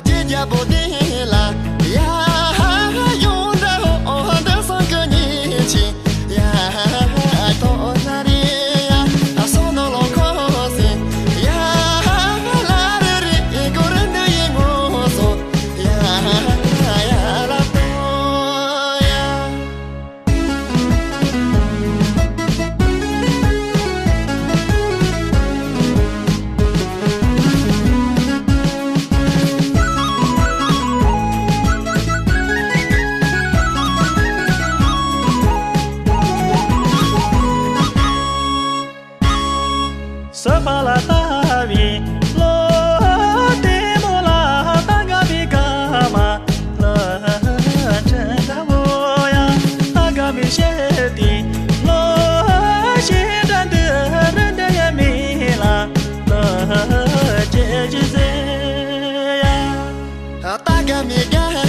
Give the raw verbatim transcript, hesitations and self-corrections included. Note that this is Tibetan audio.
རྗེ་རྒྱལ་པོ་དེ་ལ་ཡ་ཡོང་འདྲ་འོ་འདི་སང་གི་ཉིན་ཆེ་ཡ་ཐོ་ན་རེ་ཡ་སོ་ནོ་ལོ་ཁོ་སེ་ཡ་ལ་རེ་རེ་གོ་རེ་འདི་ཡི་ངོ་སོ་ཡ་ཡ་ལ་ཏོ་ཡ། སོ་པ་ལ་ལྟ་བའི་བློ་བདེ་མོ་ལ་ལྟ་དགའ་བའི་དགའ་མ་ལ་དྲན་དགའ་བོ་ཡང་ལྟ་དགའ་བའི་ཤེས་དེ་བློ་ཞེ་དྲག་འདི་རུ་འདྲ་ཡ་མི་ལ་ལ་སྐྱེ་ཅི་ཟེར་ཡ། ལྟ་དགའ་མི་དགའ་